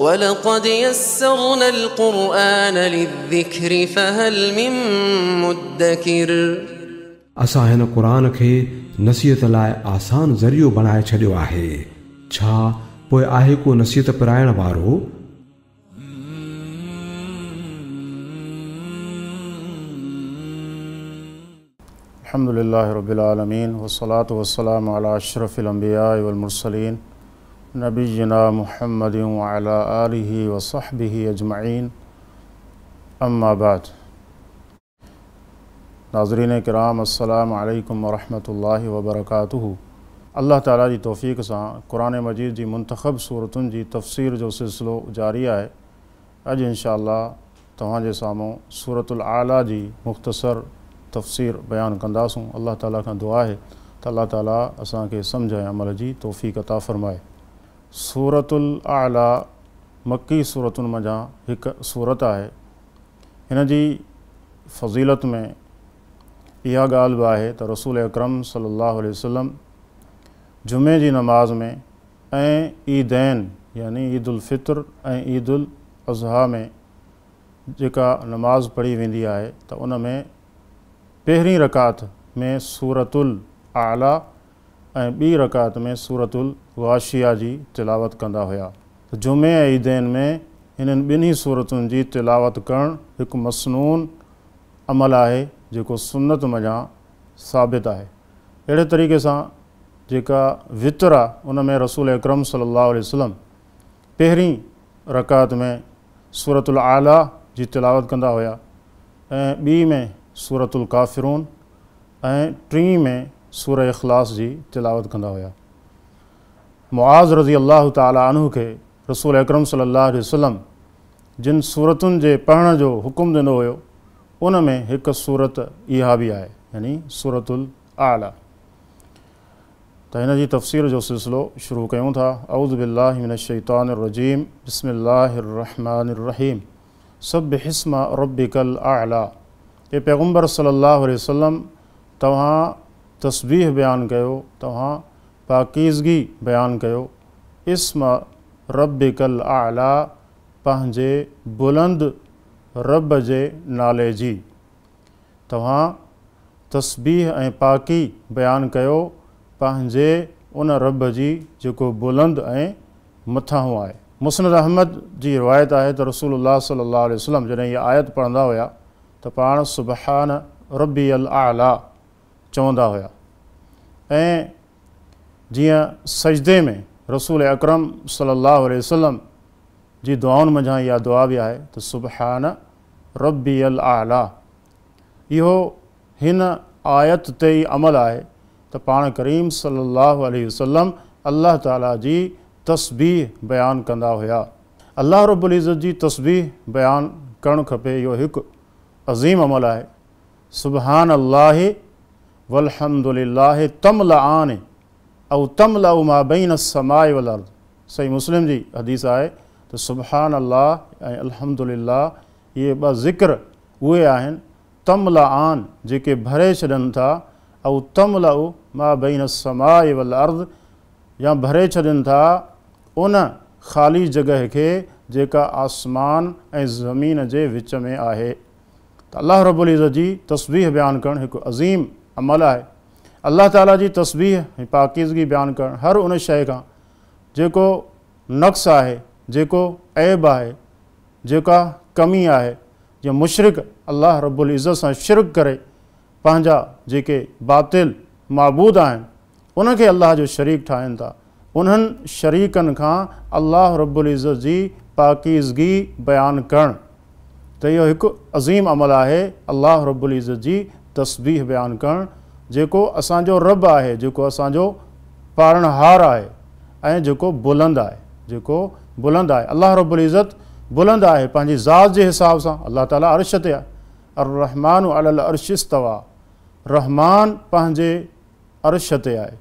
ولقد يسرنا القرآن للذكر فهل من مدكر. असां हिन क़ुर खे नसीहत लाइ आसान ज़रियो बणाए छॾियो आहे, छा पोइ आहे को नसीहत पराइण वारो? अल्हम्दुलिल्लाहि रब्बिल आलमीन वस्सलातु वस्सलामु अला अशरफिल अंबिया वल मुरसलीन नबिय्यिना मुहम्मदिन व अला आलिहि व सहबिहि अजमईन, अम्मा बाद। नाज़रीन किराम, अस्सलामु अलैकुम व रहमतुल्लाहि व बरकातुहू। अल्लाह ताला जी तौफ़ीक़ सां क़ुरान मजीद जी मुंतख़ब सूरतुनि जी तफ़सीर जो सिलसिलो जारी आहे। अॼु इंशाअल्लाह तव्हांजे साम्हूं सूरतुल आला जी मुख़्तसर तफ़सीर बयानु कंदासूं। अल्लाह ताला खां दुआ आहे त अल्लाह ताला असांखे सम्झ ऐं अमल जी तौफ़ीक़ अता फ़रमाए। सूरतुल आला मक्की सूरतुनि मंझां हिकु सूरत आहे। हिन जी फ़ज़ीलत में इहा ॻाल्हि बि आहे त रसूल अकरम सल्लल्लाहु अलैहि वसल्लम जुमे जी नमाज़ में ऐं ईदैन यानी ईदुल फ़ितर ऐं ईदुल अज़हा में जेका नमाज़ पढ़ी वेंदी आहे त उन में पहिरीं रकात में सूरतुल आला ऐं ॿी रकात में सूरतुल गाशिया जी तिलावत कंदा हुया। त जुमे ऐं ईदैन में हिननि ॿिन्ही सूरतुनि जी तिलावत करणु हिकु मसनून अमल आहे जेको सुन्नत मंझां साबित आहे। अहिड़े तरीक़े सां जेका वितर आहे उन में रसूल अकरम सल्लल्लाहु अलैहि वसल्लम पहिरीं रकात में सूरतुल आला जी तिलावत कंदा हुया ऐं ॿी में सूरतुल काफ़िरून ऐं टीं में सूरह इख़लास जी तिलावत कंदा हुया। मुआज़ रज़ी अल्लाह ताला अन्हु खे रसूल अकरम सल्लल्लाहु अलैहि वसल्लम जिन सूरतुनि जे पढ़ण जो हुकुम ॾिनो हुयो उन में हिकु सूरत इहा बि आहे, यानी सूरतुल आला। त हिन जी तफ़सीर जो सिलसिलो शुरू कयूं था। औज़ु बिल्लाहि मिनश शैतानिर रजीम, बिस्मिल्लाहिर रहमानिर रहीम। सब्बिहिस्म रब्बिकल आला। ए पैगम्बर सल्लल्लाहु अलैहि वसल्लम, तव्हां तस्बीह बयानु कयो, तव्हां पाकीज़गी बयानु कयो इस्म रब्बिकल आला, पंहिंजे बुलंद रब जे नाले जी। तव्हां तस्बीह ऐं पाकी बयानु कयो पंहिंजे उन रब जी जेको बुलंद ऐं मथाहूं आहे। मुस्नद अहमद जी रिवायत आहे त रसूलुल्लाह सल्लल्लाहु अलैहि वसल्लम जॾहिं इहा आयत पढ़ंदा हुया त पाण सुबहान रब्बियल आला चवंदा हुया ऐं जीअं सजदे में रसूल अकरम सल्लल्लाहु अलैहि वसल्लम जी दुआउनि मंझां इहा दुआ बि आहे त सुबहान रब्बियल आला। इहो हिन आयत ते ई अमल आहे त पाण करीम सल्लल्लाहु अलैहि वसल्लम अल्लाह ताला जी तस्बीह बयानु कंदा हुया। अल्लाह रब्बुल इज़्ज़त जी तस्बीह बयानु करणु खपे, इहो हिकु अज़ीम अमल आहे। सुबहान अल्लाहि वल्हम्दुलिल्लाहि तमलान औ तमलाउ मा बैन अस्समाइ वल अर्द। सही मुस्लिम जी हदीस आहे त सुबहान अल्लाह ऐं अल्हम्दुलिल्लाह इहे ॿ ज़िक्र उहे आहिनि तमलान जेके भरे छॾनि था, औ तमलाउ मा बैन अस्समाइ वल अर्द, या भरे छॾनि था उन ख़ाली जॻह खे जेका आसमान ऐं ज़मीन जे विच में आहे। त अल्लाह रब्बुल इज़्ज़त जी तस्बीह बयानु करणु हिकु अज़ीम अमल आहे। अल्लाह ताला जी तस्बीह ऐं पाकीज़गी बयानु करणु हर उन शइ खां जेको नक़्स आहे, जेको ऐब आहे, जेका कमी आहे। जीअं मुशरिक अल्लाह रब्बुल इज़्ज़त सां शिरक करे पंहिंजा जेके बातिल माबूद आहिनि उनखे अल्लाह जो शरीक ठाहिनि था, उन्हनि शरीकनि खां अल्लाह रब्बुल इज़्ज़त जी पाकीज़गी बयानु करणु त इहो हिकु अज़ीम अमल आहे। अल्लाह रब्बुल इज़्ज़त जी तस्बीह बयानु करणु जेको असांजो रब आहे, जेको असांजो पालणहार आहे ऐं जेको बुलंद आहे, जेको बुलंद आहे। अल्लाह रब्बुल इज़्ज़त बुलंद आहे पंहिंजी ज़ात जे हिसाब सां। अल्लाह ताला अर्श ते आहे, अर्रहमान अलल अर्श इस्तवा, रहमान पंहिंजे अर्श ते आहे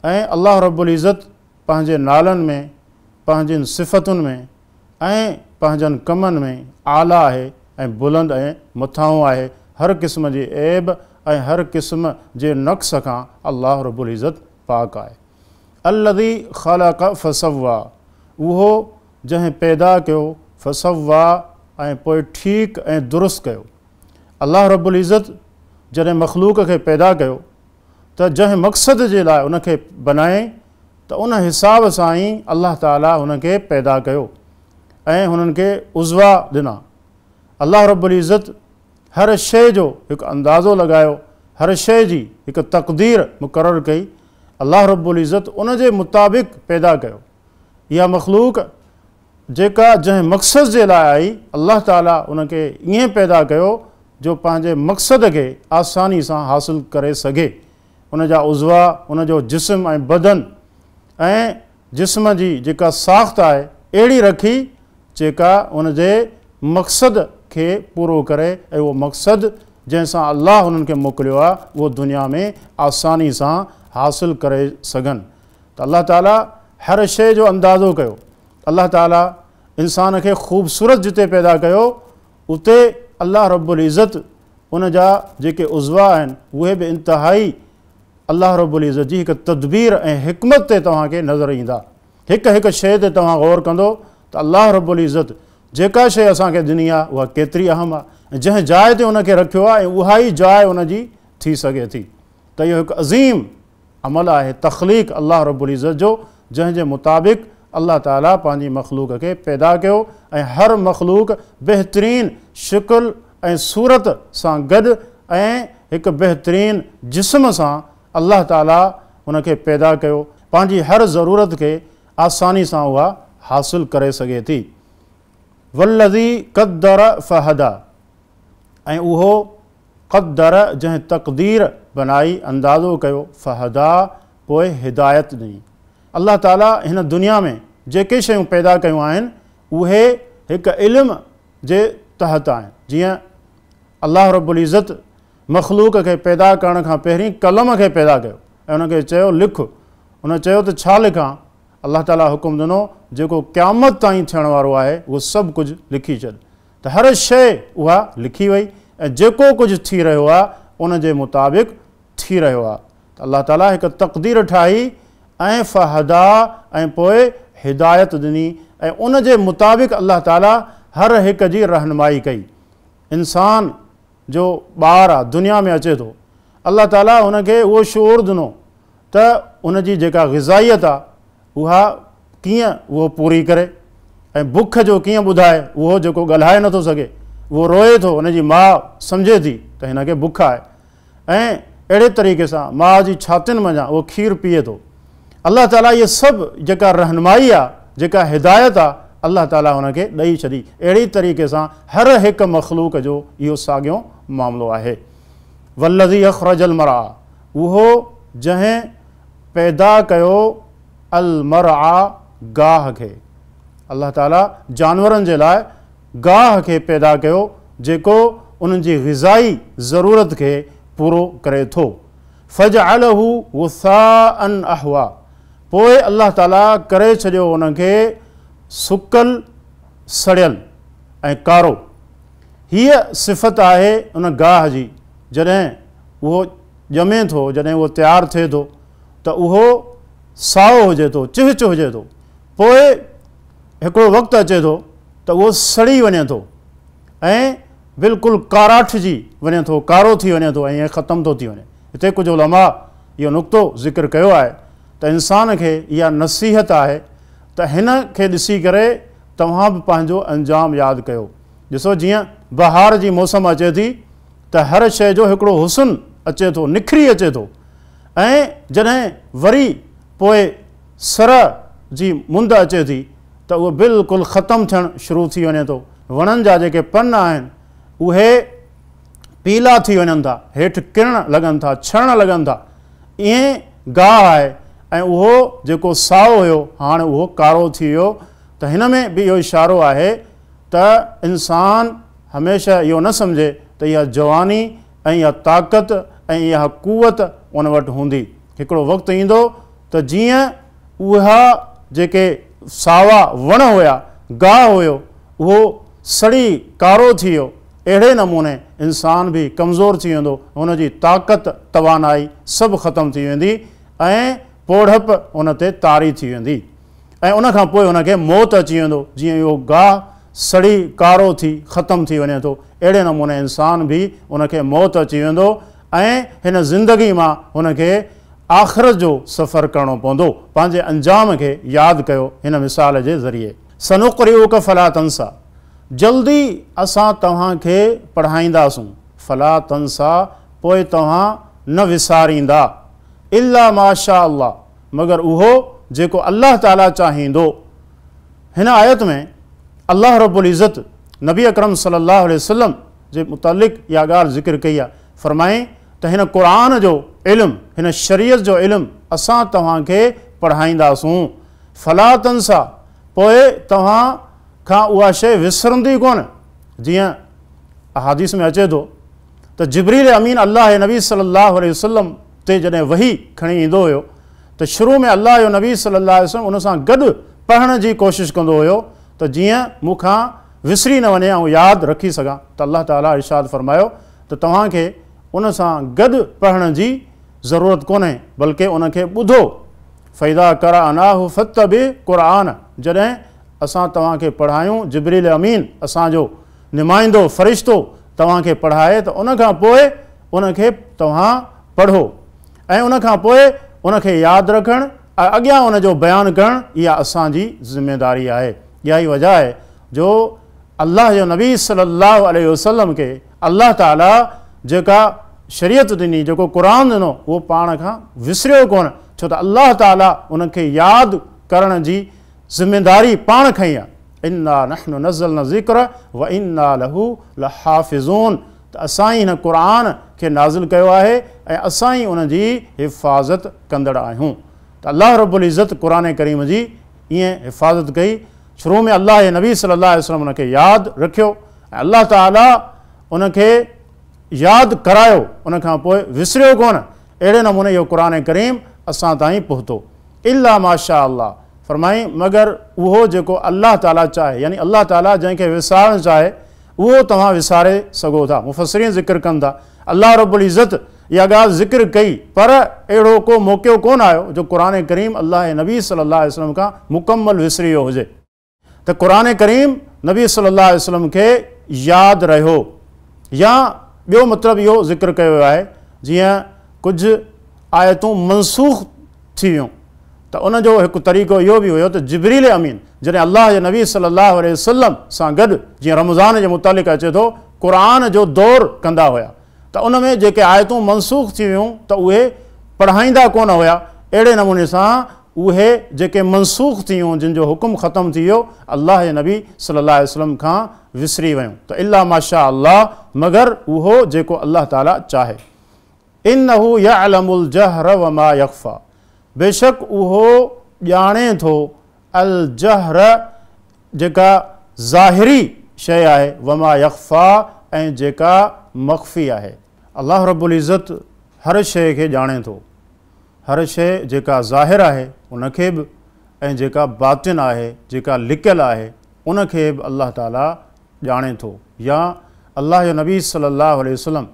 ऐं अल्लाह रब्बुल इज़्ज़त पंहिंजे नालनि में, पंहिंजनि सिफ़तुनि में ऐं पंहिंजनि कमनि में आला आहे ऐं बुलंद ऐं मथाहूं आहे। हर क़िस्म जे ऐब ऐं हर क़िस्म जे नक़्स खां अल्लाह रब्बुल इज़्ज़त पाक आहे। अल्लज़ी ख़लक़ फसव्वा, उहो جنهن پيدا ڪيو، فسوّٰي ۽ پوء ٺيڪ ۽ درست ڪيو. الله رب العزت جڏهن مخلوق کي پيدا ڪيو ته جنهن مقصد جي لاء ان کي بنايائين ته ان حساب سان ئي الله تعاليٰ هن کي پيدا ڪيو ۽ هنن کي عضوا ڏنا. الله رب العزت هر شيء جو هڪ اندازو لڳايو، هر شيء جي هڪ تقدير مقرر ڪئي، الله رب العزت ان جي مطابق پيدا ڪيو. اها مخلوق جيڪا جنهن مقصد جي لاء آئي، الله تعاليٰ ان کي ائين پيدا ڪيو جو پنهنجي مقصد کي آساني سان حاصل ڪري سگهي. ان جا عضوا، ان جو جسم ۽ بدن ۽ جسم جي جيڪا ساخت آهي، اهڙي رکي جيڪا ان جي مقصد کي پورو ڪري ۽ اهو مقصد جنهن سان الله انهن کي موڪليو آهي، اهو دنيا ۾ آساني سان حاصل ڪري سگهن. ته الله تعاليٰ هر شيء جو اندازو ڪيو. الله تعاليٰ انسان کي خوبصورت جتي پيدا ڪيو، اتي الله رب العزت ان جا جيڪي عضوا آهن، اهي به انتهائي الله رب العزت جي هڪ تدبير ۽ حڪمت تي توهان کي نظر ايندا. هڪ هڪ شيء تي توهان غور ڪندو ته الله رب العزت جيڪا شيء اسان کي ڏني آهي، اها ڪيتري اهم آهي ۽ جنهن جاء تي ان کي رکيو آهي ۽ اها ئي جاء ان جي ٿي سگهي ٿي. ته اهو هڪ عظيم عمل آهي تخليق الله رب العزت جو، جنهن جي مطابق الله تعاليٰ پنهنجي مخلوق کي پيدا ڪيو ۽ هر مخلوق بهترين شڪل ۽ صورت سان گڏ ۽ هڪ بهترين جسم سان الله تعاليٰ ان کي پيدا ڪيو، پنهنجي هر ضرورت کي آساني سان اها حاصل ڪري سگهي ٿي. والذي قدر فهديٰ ۽ اهو قدر جنهن تقدير بنائي، اندازو ڪيو، فهديٰ پوء هدايت ڏني. الله تعاليٰ هن دنيا ۾ جيڪي شيون پيدا ڪيون آهن اهي هڪ علم جي تحت آهن. جيئن الله رب العزت مخلوق کي پيدا ڪرڻ کان پهرين قلم کي پيدا ڪيو ۽ ان کي چيو لک. ان چيو ته ڇا لکان؟ الله تعاليٰ حڪم ڏنو جيڪو قيامت تائين ٿيڻ وارو آهي اهو سڀ ڪجهه لکي ڇڏ. ته هر شيء اها لکي وئي ۽ جيڪو ڪجهه ٿي رهيو آهي ان جي مطابق ٿي رهيو آهي ته الله تعاليٰ هڪ تقدير ٺاهي ۽ فهديٰ ۽ پوء هدايت ڏني ۽ ان جي مطابق الله تعاليٰ هر هڪ جي رهنمائي ڪئي. انسان جو ٻار آهي دنيا ۾ اچي ٿو الله تعاليٰ هن کي اهو شعور ڏنو ته ان جي جيڪا غذائيت آهي اها ڪيئن اهو پوري ڪري ۽ بک جو ڪيئن ٻڌائي، اهو جيڪو ڳالهائي نٿو سگهي، اهو روئي ٿو، ان جي ماء سمجهي ٿي ته هن کي بک آهي ۽ اهڙي طريقي سان ماء جي ڇاتين منجهان اهو کير پيئي ٿو. الله تعاليٰ اهي سڀ جيڪا رهنمائي آهي، جيڪا هدايت آهي، الله تعاليٰ هن کي ڏئي ڇڏي. اهڙي طريقي سان هر هڪ مخلوق جو اهو ساڳيو معاملو آهي. والذي اخرج المرعيٰ اهو جنهن پيدا ڪيو المرعيٰ گاهه کي. الله تعاليٰ جانورن جي لاء گاهه کي پيدا ڪيو جيڪو انهن جي غذائي ضرورت کي پورو ڪري ٿو. فجعله غثاء احويٰ پوء الله تعاليٰ ڪري ڇڏيو ان کي سڪل، سڙيل ۽ ڪارو. هيء صفت آهي ان گاهه جي جڏهن اهو ڄمي ٿو، جڏهن اهو تيار ٿئي ٿو ته اهو سائو هجي ٿو، چهچ هجي ٿو، پوء هڪڙو وقت اچي ٿو ته اهو سڙي وڃي ٿو ۽ بلڪل ڪاراٺجي وڃي ٿو، ڪارو ٿي وڃي ٿو ۽ ائين ختم ٿو ٿي وڃي. هتي ڪجهه علماء اهو نقطو ذڪر ڪيو آهي ته انسان کي اها نصيحت آهي ته هن کي ڏسي ڪري توهان به پنهنجو انجام ياد ڪيو. ڏسو جيئن بهار جي موسم اچي ٿي ته هر شيء جو هڪڙو حسن اچي ٿو، نکري اچي ٿو ۽ جڏهن وري پوء سرء جي مند اچي ٿي ته اهو بلڪل ختم ٿيڻ شروع ٿي وڃي ٿو. وڻن جا جيڪي پن آهن اهي پيلا ٿي وڃن ٿا، هيٺ ڪرڻ لڳن ٿا، ڇڻڻ لڳن ٿا. ائين گاهه آهي ۽ اهو جيڪو سائو هيو هاڻ اهو ڪارو ٿي ويو ته هن ۾ به اهو اشارو آهي ته انسان هميشه اهو نه سمجهي ته اها جواني ۽ اها طاقت ۽ اها قوت ان وٽ هوندي. هڪڙو وقت ايندو ته جيئن اها جيڪي ساوا وڻ هيا، گاهه هيو، اهو سڙي ڪارو ٿي ويو، اهڙي نموني انسان به ڪمزور ٿي ويندو، هن جي طاقت، توانائي سڀ ختم ٿي ويندي ۽ پوڙهپ ان تي طاري ٿي ويندي. ۽ ان کان پوء هن کي موت اچي ويندو، جيئن اهو گاهه سڙي ڪارو ٿي ختم ٿي وڃي ٿو، اهڙي نموني انسان به ان کي موت اچي ويندو ۽ هن زندگي مان هن کي آخرت جو سفر ڪرڻو پوندو. پنهنجي انجام کي ياد ڪيو هن مثال جي ذريعي. سنقرئک فلا تنسيٰ، جلدي اسان توهان کي پڙهائينداسون، فلا تنسيٰ، پوء توهان نه وساريندا، الا ما شاء الله، مگر اهو جيڪو الله تعاليٰ چاهيندو. هن آيت ۾ الله رب العزت نبي اڪرم صلي الله عليه وسلم جي متعلق اها ڳالهه ذڪر ڪئي آهي، فرمائين ته هن قرآن جو علم، هن شريعت جو علم اسان توهان کي پڙهائينداسون، فلا تنسيٰ، پوء توهان کان اها شيء وسرندي ڪونه، جيئن احاديث ۾ اچي ٿو ته جبريل امين الله جي نبي صلي الله عليه وسلم تي جڏهن وحي کڻي ايندو هيو ته شروع ۾ الله جو نبي صلي الله عليه وسلم ان سان گڏ پڙهڻ جي ڪوشش ڪندو هيو ته جيئن مون کان وسري نه وڃي آئون ياد رکي سگهان ته الله تعالي ارشاد فرمايو ته توهان کي ان سان گڏ پڙهڻ جي ضرورت ڪونهي بلڪه ان کي ٻڌو فاذا قراناه فاتبع قرآنه جڏهن اسان توهان کي پڙهايون جبريل امين اسان جو نمائندو فرشتو توهان کي پڙهائي ته ان کان پوء ان کي توهان پڙهو ۽ ان کان پوء ان کي ياد رکڻ ۽ اڳيان ان جو بيان ڪرڻ اها اسان جي ذميداري آهي. اها ئي وجه آهي جو الله جو نبي صلي الله عليه وسلم کي الله تعالي جيڪا شريعت ڏني، جيڪو قرآن ڏنو، اهو پاڻ کان وسريو ڪونه، ڇو ته الله تعالي ان کي ياد ڪرڻ جي ذميداري پاڻ کنئي آهي. انا نحن نزلنا الذڪر وانا له لحافظون ته اسان ئي هن قرآن کي نازل ڪيو آهي ۽ اسان ئي ان جي حفاظت ڪندڙ آهيون ته الله رب العزت قرآن ڪريم جي ائين حفاظت ڪئي. شروع ۾ الله جي نبي صلي الله عليه وسلم ان کي ياد رکيو ۽ الله تعالي ان کي ياد ڪرايو، ان کان پوء وسريو ڪونه. اهڙي نموني اهو قرآن ڪريم اسان تائين پهتو. الا ما شاء الله، فرمائين مگر اهو جيڪو الله تعالي چاهي، يعني الله تعالي جنهن کي وسارڻ چاهي اهو توهان وساري سگهو ٿا. مفسرين ذڪر ڪن ٿا الله رب العزت اها ڳالهه ذڪر ڪئي پر اهڙو ڪو موقعو ڪونه آيو جو قرآن ڪريم الله جي نبي صلي الله عليه وسلم کان مڪمل وسري ويو هجي ته قرآن ڪريم نبي صلي الله عليه وسلم کي ياد رهيو. يا ٻيو مطلب اهو ذڪر ڪيو ويو آهي جيئن ڪجهه آيتون منسوخ ٿي ويون ته ان جو هڪ طريقو اهو به هيو ته جبريل امين جڏهن الله جي نبي صلي الله عليه وسلم سان گڏ جيئن رمضان جي متعلق اچي ٿو قرآن جو دور ڪندا هيا ته ان ۾ جيڪي آيتون منسوخ ٿي ويون ته اهي پڙهائيندا ڪونه هيا. اهڙي نموني سان اهي جيڪي منسوخ ٿي ويون جن جو حڪم ختم ٿي ويو الله جي نبي صلي الله عليه وسلم کان وسري ويون ته الا ما شاء الله مگر اهو جيڪو الله تعالي چاهي. انه يعلم الجهر وما يخفي بيشڪ اهو ڄاڻي ٿو الجهر جيڪا ظاهري شيء آهي وما يخفي ۽ جيڪا مخفي آهي. الله رب العزت هر شيء کي ڄاڻي ٿو. هر شيء جيڪا ظاهر آهي ان کي به ۽ جيڪا باطن آهي جيڪا لڪيل آهي ان کي به الله تعالي ڄاڻي ٿو. يا الله جو نبي صلي الله عليه وسلم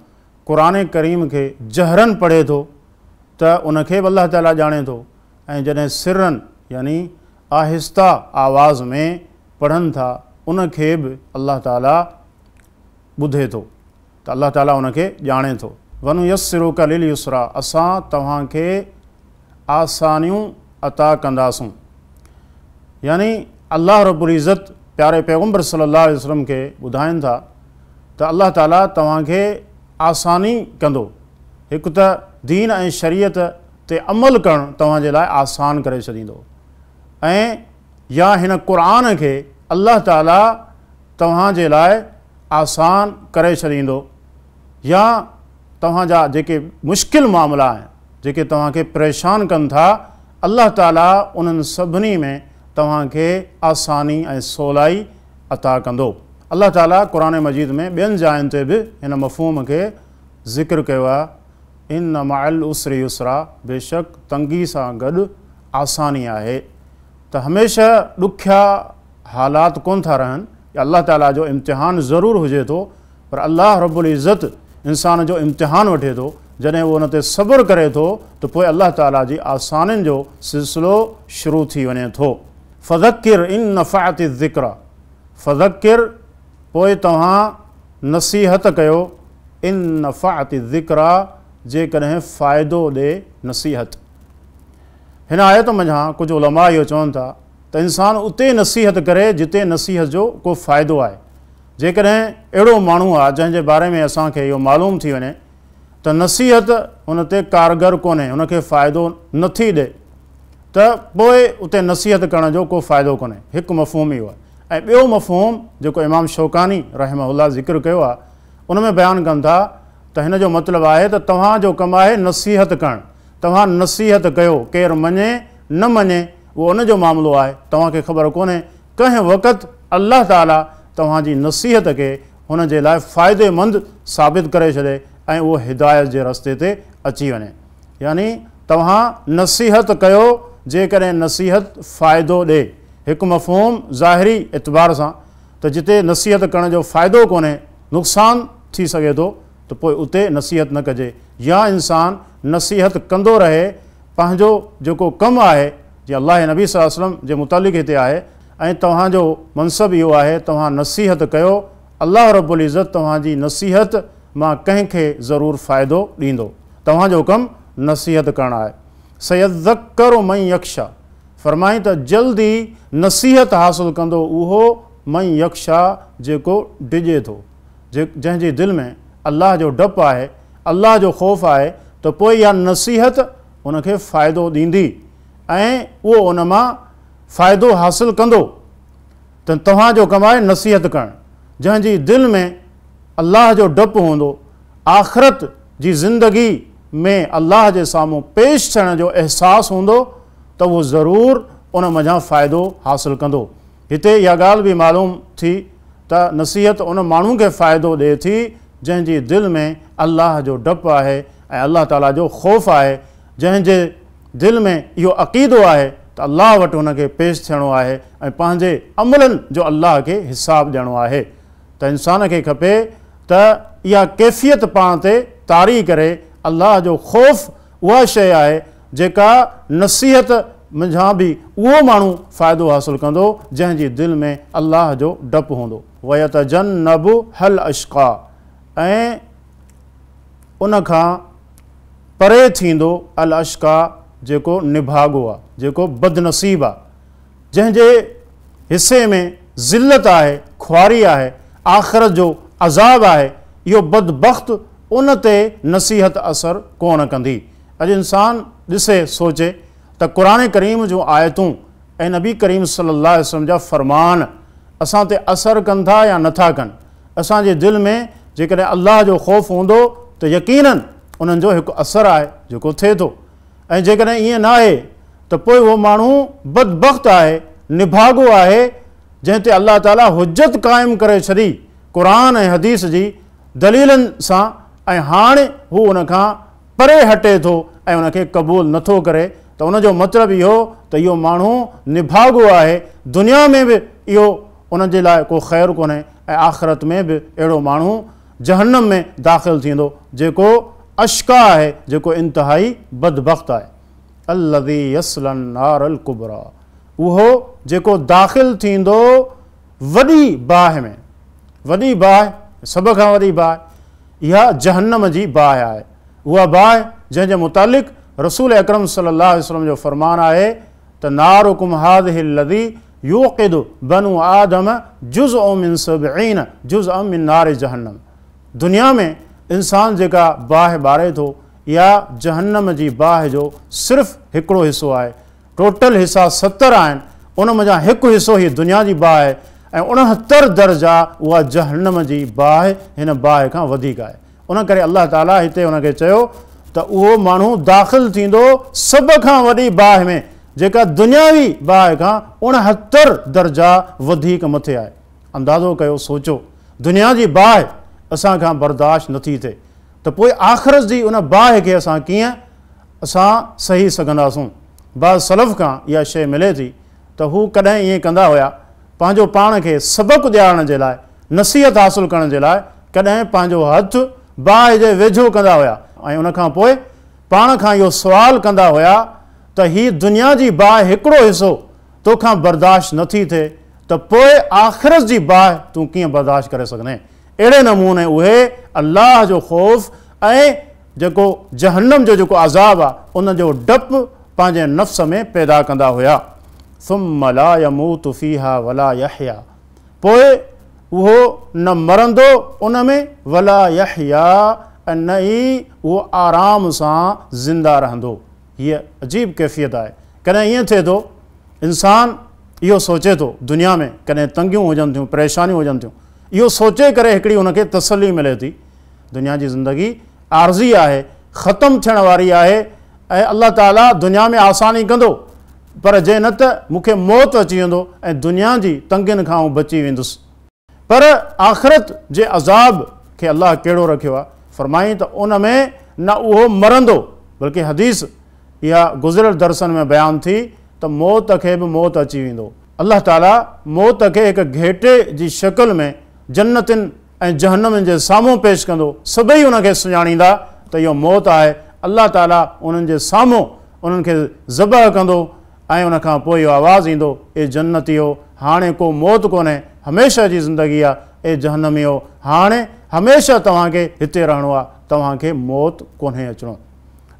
قرآن ڪريم کي جهرن پڙهي ٿو ته ان کي به الله تعالي ڄاڻي ٿو ۽ جڏهن سرن يعني آهسته آواز ۾ پڙهن ٿا ان کي به الله تعالي ٻڌي ٿو ته الله تعالي ان کي ڄاڻي ٿو. ونيسرک لليسريٰ اسان توهان کي آسانيون عطا ڪنداسون يعني الله رب العزت پياري پيغمبر صلي الله عليه وسلم کي ٻڌائين ٿا ته الله تعالي توهان کي آساني ڪندو. هڪ ته دين ۽ شريعت تي عمل ڪرڻ توهان جي لاء آسان ڪري ڇڏيندو ۽ يا هن قرآن کي الله تعالي توهان جي لاء آسان ڪري ڇڏيندو يا توهان جا جيڪي مشڪل معاملا آهن جيڪي توهان کي پريشان ڪن ٿا الله تعالي انهن سڀني ۾ توهان کي آساني ۽ سولائي عطا ڪندو. الله تعالي قرآن مجيد ۾ ٻين جاين تي به هن مفهوم کي ذڪر ڪيو آهي، ان مع العسر يسرا بيشڪ تنگي سان گڏ آساني آهي ته هميشه ڏکيا حالات ڪونه ٿا رهن يا الله تعالي جو امتحان ضرور هجي ٿو پر الله رب العزت انسان جو امتحان وٺي ٿو جڏهن اهو ان تي صبر ڪري ٿو ته پوء الله تعالي جي آسانين جو سلسلو شروع ٿي وڃي ٿو. فذڪر ان نفعت الذڪريٰ، فذڪر پوء توهان نصيحت ڪيو، ان نفعت الذڪريٰ جيڪڏهن فائدو ڏي نصيحت. هن آيت منجهان ڪجهه علماء اهو چون ٿا ته انسان اتي نصيحت ڪري جتي نصيحت جو ڪو فائدو آهي. جيڪڏهن اهڙو ماڻهو آهي جنهن جي باري ۾ اسان کي اهو معلوم ٿي وڃي ته نصيحت هن تي ڪارگر ڪونهي، هن کي فائدو نه ٿي ڏئي ته پوء اتي نصيحت ڪرڻ جو ڪو فائدو ڪونهي. هڪ مفهوم اهو آهي ۽ ٻيو مفهوم جيڪو امام شوڪاني رحمه الله ذڪر ڪيو آهي ان ۾ بيان ڪن ٿا ته هن جو مطلب آهي ته توهان جو ڪم آهي نصيحت ڪرڻ، توهان نصيحت ڪيو، ڪير مڃي نه مڃي اهو ان جو معاملو آهي، توهان کي خبر ڪونهي ڪنهن وقت الله تعالي توهان جي نصيحت کي هن جي لاء فائديمند ثابت ڪري ڇڏي ۽ اهو هدايت جي رستي تي اچي وڃي. يعني توهان نصيحت ڪيو جيڪڏهن نصيحت فائدو ڏي. هڪ مفهوم ظاهري اعتبار سان ته جتي نصيحت ڪرڻ جو فائدو ڪونهي، نقصان ٿي سگهي ٿو ته پوء اتي نصيحت نه ڪجي يا انسان نصيحت ڪندو رهي پنهنجو جيڪو ڪم آهي جيئن الله جي نبي صلي الله عليه وسلم جي متعلق هتي آهي ۽ توهان جو منصب اهو آهي توهان نصيحت ڪيو الله رب العزت توهان جي نصيحت مان ڪنهن کي ضرور فائدو ڏيندو توهان جو ڪم نصيحت ڪرڻ آهي سيذڪر من يخشيٰ فرمائين ته جلد ئي نصيحت حاصل ڪندو اهو من يخشيٰ جيڪو ڊڄي ٿو جنهن جي دل ۾ الله جو ڊپ آهي الله جو خوف آهي ته پوء اها نصيحت ان کي فائدو ڏيندي ۽ اهو ان مان فائدو حاصل ڪندو ته توهان جو ڪم آهي نصيحت ڪرڻ جنهن جي دل ۾ الله جو ڊپ هوندو آخرت جي زندگي ۾ الله جي سامهون پيش ٿيڻ جو احساس هوندو ته اهو ضرور ان منجهان فائدو حاصل ڪندو. هتي اها ڳالهه به معلوم ٿي ته نصيحت ان ماڻهو کي فائدو ڏئي ٿي جنهن جي دل ۾ الله جو ڊپ آهي ۽ الله تعاليٰ جو خوف آهي، جنهن جي دل ۾ اهو عقيدو آهي ته الله وٽ هن کي پيش ٿيڻو آهي ۽ پنهنجي عملن جو الله کي حساب ڏيڻو آهي ته انسان کي کپي ته اها ڪيفيت پاڻ تي طاري ڪري. الله جو خوف اها شيء آهي جيڪا نصيحت منجهان به اهو ماڻهو فائدو حاصل ڪندو جنهن جي دل ۾ الله جو ڊپ هوندو. ويتجنبها الاشقيٰ ۽ ان کان پري ٿيندو الاشقيٰ جيڪو نڀاڳو آ، جيڪو بدنصيب آ، جنهن جي حصي ۾ ذلت آهي، خواري آهي، آخرت جو عذاب آهي، اهو بدبخت ان تي نصيحت اثر ڪونه ڪندي. اڄ انسان ڏسي سوچي ته قرآن ڪريم جون آيتون ۽ نبي ڪريم صلي الله عليه وسلم جا فرمان اسان تي اثر ڪن ٿا يا نٿا ڪن؟ اسان جي دل ۾ جيڪڏهن الله جو خوف هوندو ته يقيناً انهن جو هڪ اثر آهي جيڪو ٿئي ٿو ۽ جيڪڏهن ائين ناهي ته پوء اهو ماڻهو بدبخت آهي، نڀاڳو آهي جنهن تي الله تعاليٰ حجت قائم ڪري ڇڏي قرآن ۽ حديث جي دليلن سان ۽ هاڻ هو ان کان پري هٽي ٿو ۽ ان کي قبول نه ٿو ڪري ته ان جو مطلب اهو ته اهو ماڻهو نڀاڳو آهي، دنيا ۾ به اهو ان جي لاء ڪو خير ڪونهي ۽ آخرت ۾ به اهڙو ماڻهو جهنم ۾ داخل ٿيندو جيڪو اشقيٰ آهي، جيڪو انتهائي بدبخت آهي. الذي يصلي النار الڪبريٰ اهو جيڪو داخل ٿيندو وڏي باهه ۾، وڏي باهه، سڀ کان وڏي باهه، اها جهنم جي باهه آهي. اها باهه جنهن جي متعلق رسول اڪرم صلي الله عليه وسلم جو فرمان آهي ته نارڪم هذه الذي يوقد بنو آدم جزء من سبعين جزءا من نار جهنم دنيا ۾ انسان جيڪا باهه ٻاري ٿو اها جهنم جي باهه جو صرف هڪڙو حصو آهي. ٽوٽل حصا 70 آهن، ان منجهان هڪ حصو هي دنيا جي باهه آهي ۽ 69 درجا اها جهنم جي باهه هن باهه کان وڌيڪ آهي. ان ڪري الله تعاليٰ هتي ان کي چيو ته اهو ماڻهو داخل ٿيندو سڀ کان وڏي باهه ۾ جيڪا دنياوي باهه کان 69 درجا وڌيڪ مٿي آهي. اندازو ڪيو، سوچو، دنيا جي باهه اسان کان برداشت نٿي ٿئي ته پوء آخرت جي ان باهه کي اسان ڪيئن اسان سهي سگهنداسون. بعض سلف کان اها شيء ملي ٿي ته هو ڪڏهن ائين ڪندا هيا، پنهنجو پاڻ کي سبق ڏيارڻ جي لاء، نصيحت حاصل ڪرڻ جي لاء ڪڏهن پنهنجو هٿ باهه جي ويجهو ڪندا هيا ۽ ان کان پوء پاڻ کان اهو سوال ڪندا هيا ته هي دنيا جي باهه هڪڙو حصو توکان برداشت نٿي ٿئي ته پوءِ آخرت جي باهه تون ڪيئن برداشت ڪري سگهندين؟ اهڙي نموني اهي الله جو خوف ۽ جيڪو جهنم جو جيڪو عذاب آهي ان جو ڊپ پنهنجي نفس ۾ پيدا ڪندا هئا. ثم لا يموت فيها ولا يحيا، پوءِ اهو نه مرندو ان ۾، ولا يحيا، ۽ نه ئي اهو آرام سان زنده رهندو. هيءَ عجيب ڪيفيت آهي. ڪڏهن ائين ٿئي ٿو انسان اهو سوچي ٿو دنيا ۾ ڪڏهن تنگيون هجن ٿيون، پريشانيون هجن ٿيون، اهو سوچي ڪري هڪڙي هن کي تسلي ملي ٿي، دنيا جي زندگي عارضي آهي، ختم ٿيڻ واري آهي ۽ الله تعاليٰ دنيا ۾ آساني ڪندو، پر جي نه ته مون کي موت اچي ويندو ۽ دنيا جي تنگين کان آئون بچي ويندس. پر آخرت جي عذاب کي الله ڪهڙو رکيو آهي؟ فرمائين ته ان ۾ نه اهو مرندو، بلڪه حديث اها گذريل درسن ۾ بيان ٿي ته موت کي به موت اچي ويندو. الله تعاليٰ موت کي هڪ گهيٽي جي شڪل ۾ جنتن ۽ جهنمن جي سامهون پيش ڪندو، سڀئي ان کي سڃاڻيندا ته اهو موت آهي. الله تعاليٰ انهن جي سامهون انهن کي ذبح ڪندو ۽ ان کان پوءِ اهو آواز ايندو، اي جنتيو هاڻي ڪو موت ڪونهي، هميشه جي زندگي آهي. اي جهنميو هاڻي هميشه توهان کي هتي رهڻو آهي، توهان کي موت ڪونهي اچڻو.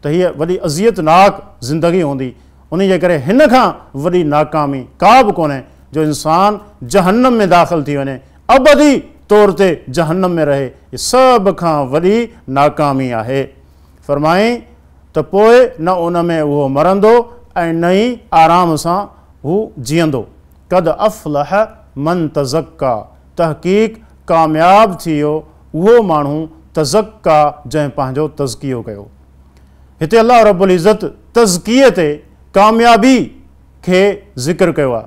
ته هيءَ وڏي اذيتناڪ زندگي هوندي. ان جي ڪري هن کان وڏي ناڪامي ڪا به ڪونهي جو انسان جهنم ۾ داخل ٿي وڃي، ابدي طور تي جهنم ۾ رهي. هيءَ سڀ کان وڏي ناڪامي آهي. فرمائين ته پوءِ نه ان ۾ اهو مرندو ۽ نه ئي آرام سان هو جيئندو. قد افلح من تزڪا، تحقيق ڪامياب ٿي ويو اهو ماڻهو تزڪا جنهن پنهنجو تزڪيو ڪيو. هتي الله رب العزت تزڪيي تي ڪاميابي کي ذڪر ڪيو آهي.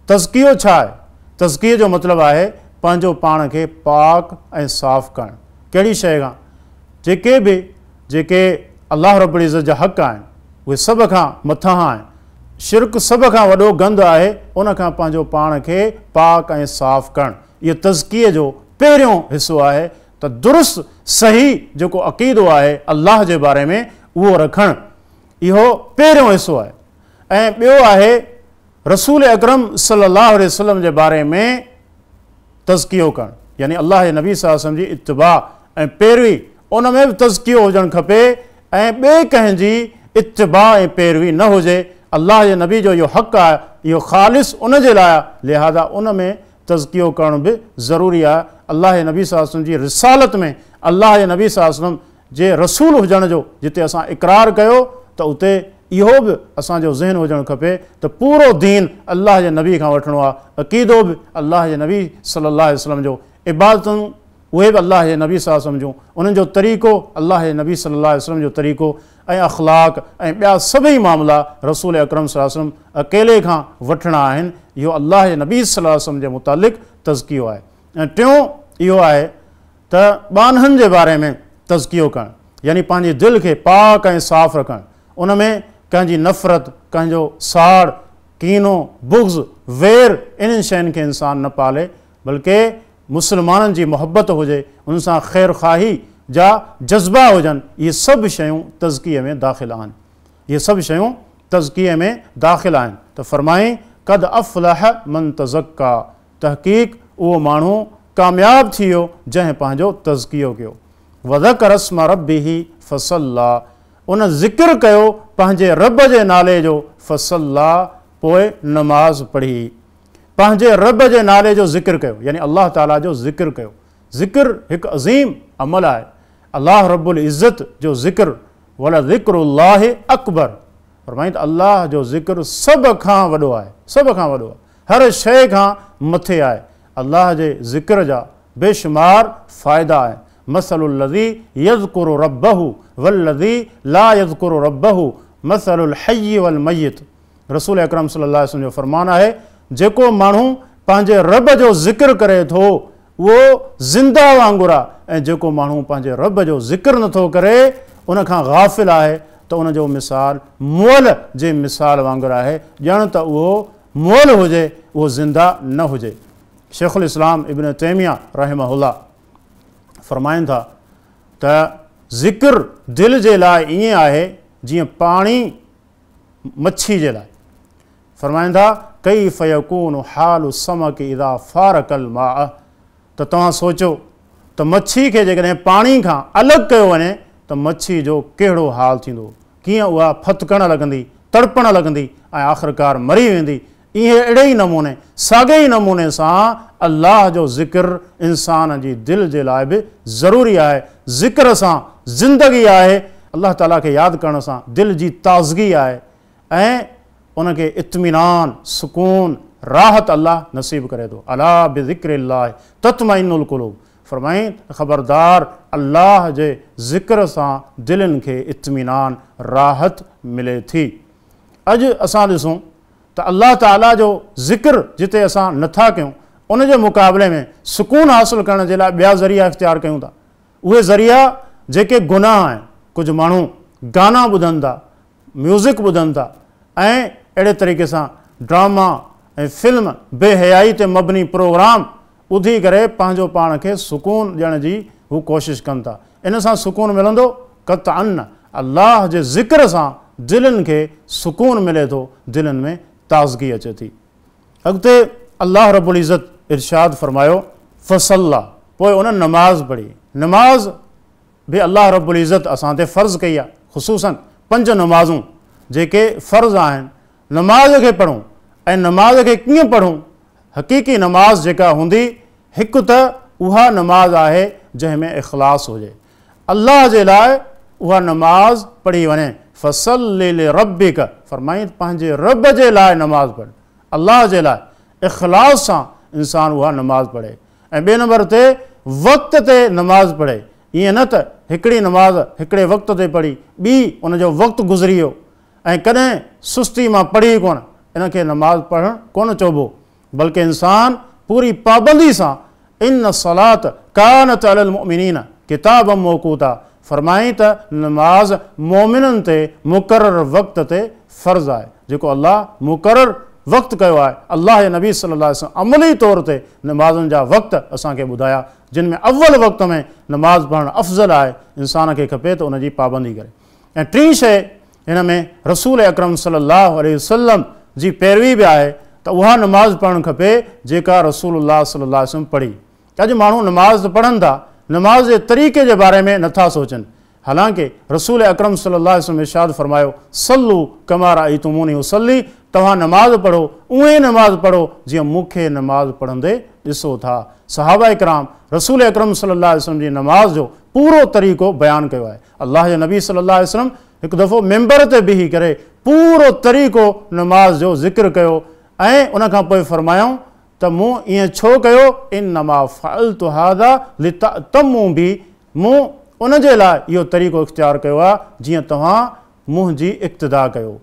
تزڪيو ڇا آهي؟ تزڪيي جو مطلب آهي پنهنجو پاڻ کي پاڪ ۽ صاف ڪرڻ. ڪهڙي شيءِ کان؟ جيڪي به جيڪي الله رب العزت جا حق آهن اهي سڀ کان مٿان آهن. شرڪ سڀ کان وڏو گند آهي، ان کان پنهنجو پاڻ کي پاڪ ۽ صاف ڪرڻ اهو تزڪيي جو پهريون حصو آهي. ته درست صحيح جيڪو عقيدو آهي الله جي باري ۾ اهو رکڻ، اهو پهريون حصو آهي. ۽ ٻيو آهي رسول اڪرم صلي الله عليه وسلم جي باري ۾ تزڪيو ڪرڻ، يعني الله جي نبي صلي الله عليه وسلم جي اتباع ۽ پيروي، ان ۾ به تزڪيو هجڻ کپي ۽ ٻئي ڪنهن جي اتباع ۽ پيروي نه هجي. الله جي نبي جو اهو حق آهي، اهو خالص ان جي لاءِ آهي، لهذا ان ۾ تزڪيو ڪرڻ به ضروري آهي. الله جي نبي صلي الله عليه وسلم جي رسالت ۾ الله جي نبي صلي الله عليه وسلم جي رسول هجڻ جو جتي اسان اقرار ڪيو ته اتي اهو به اسان جو ذهن هجڻ کپي ته پورو دين الله جي نبي کان وٺڻو آهي، عقيدو به الله جي نبي صلي الله عليه وسلم جو، عبادتون اهي به الله جي نبي صلي الله عليه وسلم جون، انهن جو طريقو الله جي نبي صلي الله عليه وسلم جو طريقو ۽ اخلاق ۽ ٻيا سڀئي معاملا رسول اڪرم صلي الله عليه وسلم اڪيلي کان وٺڻا آهن. اهو الله جي نبي صلي الله عليه وسلم جي متعلق تزڪيو آهي. ۽ ٽيون اهو آهي ته ٻانهن جي باري ۾ تزڪيو ڪرڻ، يعني پنهنجي دل کي پاڪ ۽ صاف رکڻ، ان ۾ ڪنهن جي نفرت، ڪنهن جو ساڙ، ڪينو، بغض، وير، انهن شين کي انسان نه پالي، بلڪه مسلمانن جي محبت هجي، ان سان خير خواهي جا جذبا هجن. اهي سڀ شيون تزڪيي ۾ داخل آهن. اهي سڀ شيون تزڪيي ۾ داخل آهن. ته فرمائين قد افلح من تزڪا، تحقيق اهو ماڻهو ڪامياب ٿي ويو جنهن پنهنجو تزڪيو ڪيو. وذڪر اسم ربه فصليٰ، ان ذڪر ڪيو پنهنجي رب جي نالي جو، فصليٰ پوءِ نماز پڙهي. پنهنجي رب جي نالي جو ذڪر ڪيو، يعني الله تعاليٰ جو ذڪر ڪيو. ذڪر هڪ عظيم عمل آهي. الله رب العزت جو ذڪر، ولذڪر الله اڪبر، فرمائين ته الله جو ذڪر سڀ کان وڏو آهي، سڀ کان وڏو آهي، هر شيءِ کان مٿي آهي. الله جي ذڪر جا بيشمار فائدا آهن. مثل الذي يذڪر ربه والذي لا يذڪر ربه مثل الحي والميت. رسول اڪرم صلي الله عليه وسلم جو فرمان آهي جيڪو ماڻهو پنهنجي رب جو ذڪر ڪري ٿو اهو زنده وانگر آهي، ۽ جيڪو ماڻهو پنهنجي رب جو ذڪر نٿو ڪري ان کان غافل آهي ته ان جو مثال مئل جي مثال وانگر آهي، ڄڻ ته اهو مئل هجي، اهو زنده نه هجي. شيخ الاسلام ابن تيميه رحمه الله فرمائن ٿا ته ذڪر دل جي لاءِ ائين آهي جيئن پاڻي مڇي جي لاءِ. فرمائن ٿا ڪيف يڪون حال السمڪ اذا فارق الماء، ته توهان سوچو ته مڇي کي جيڪڏهن پاڻي کان الڳ ڪيو وڃي ته مڇي جو ڪهڙو حال ٿيندو، ڪيئن اها ڦٿڪڻ لڳندي، تڙپڻ لڳندي ۽ آخرڪار مري ويندي. ائين اهڙي ئي نموني، ساڳئي ئي نموني سان الله جو ذڪر انسان جي دل جي لاء به ضروري آهي. ذڪر سان زندگي آهي، الله تعاليٰ کي ياد ڪرڻ سان دل جي تازگي آهي ۽ ان کي اطمينان، سڪون، راحت الله نصيب ڪري ٿو. الا بذڪر الله تطمئن القلوب، فرمائين ته خبردار الله جي ذڪر سان دلين کي اطمينان، راحت ملي ٿي. اڄ اسان ڏسون ته الله تعاليٰ جو ذڪر جتي اسان نٿا ڪيون، ان جي مقابلي ۾ سڪون حاصل ڪرڻ جي لاء ٻيا ذريعا اختيار ڪيون ٿا. اهي ذريعا جيڪي گناهه آهن. ڪجهه ماڻهو گانا ٻڌن ٿا، ميوزڪ ٻڌن ٿا ۽ اهڙي طريقي سان ڊراما ۽ فلم، بي حيائي تي مبني پروگرام ٻڌي ڪري پنهنجو پاڻ کي سڪون ڏيڻ جي هو ڪوشش ڪن ٿا. ان سان سڪون ملندو؟ قطعاً نه. الله جي ذڪر سان دلين کي سڪون ملي ٿو، دلين ۾ تازگي اچي ٿي. اڳتي الله رب العزت ارشاد فرمايو، فصلّ، پوء ان نماز پڙهي. نماز به الله رب العزت اسان تي فرض ڪئي آهي، خصوصاً پنج نمازون جيڪي فرض آهن. نماز کي پڙهون ۽ نماز کي ڪيئن پڙهون؟ حقيقي نماز جيڪا هوندي، هڪ ته اها نماز آهي جنهن ۾ اخلاص هجي، الله جي لاء اها نماز پڙهي وڃي. فصل لربک، فرمائين ته پنهنجي رب جي لاء نماز پڙهه، الله جي لاء اخلاص سان انسان اها نماز پڙهي. ۽ ٻئي نمبر تي وقت تي نماز پڙهي، ائين نه ته هڪڙي نماز هڪڙي وقت تي پڙهي، ٻي ان جو وقت گذري ويو ۽ ڪڏهن سستي مان پڙهي ڪونه، ان کي نماز پڙهڻ ڪونه چئبو، بلڪه انسان پوري پابندي سان ان الصلوة ڪانت علي المؤمنين ڪتابا موقوتا، فرمائين ته نماز مؤمنن تي مقرر وقت تي فرض آهي، جيڪو الله مقرر وقت ڪيو آهي. الله جي نبي صلي الله عليه وسلم عملي طور تي نمازن جا وقت اسان کي ٻڌايا، جن ۾ اول وقت ۾ نماز پڙهڻ افضل آهي، انسان کي کپي ته ان جي پابندي ڪري. ۽ ٽين شيء هن ۾ رسول اڪرم صلي الله عليه وسلم جي پيروي به آهي ته اها نماز پڙهڻ کپي جيڪا رسول الله صلي الله عليه وسلم پڙهي. اڄ ماڻهو نماز ته پڙهن ٿا، نماز جي طريقي جي باري ۾ نٿا سوچن. حالانڪه رسول اڪرم صلي الله عليه وسلم ارشاد فرمايو، صلو ڪما رايتموني اصلي، توهان نماز پڙهو اونئين نماز پڙهو جيئن مون کي نماز پڙهندي ڏسو ٿا. صحابه ڪرام رسول اڪرم صلي الله عليه وسلم جي نماز جو پورو طريقو بيان ڪيو آهي. الله جي نبي صلي الله عليه وسلم هڪ دفعو منبر تي بيهي ڪري پورو طريقو نماز جو ذڪر ڪيو ۽ ان کان پوء فرمايائون ته مون ائين ڇو ڪيو، انما فعلت هذا لتأتموا بي، مون ان جي لاء اهو طريقو اختيار ڪيو آهي جيئن توهان منهنجي اقتدا ڪيو.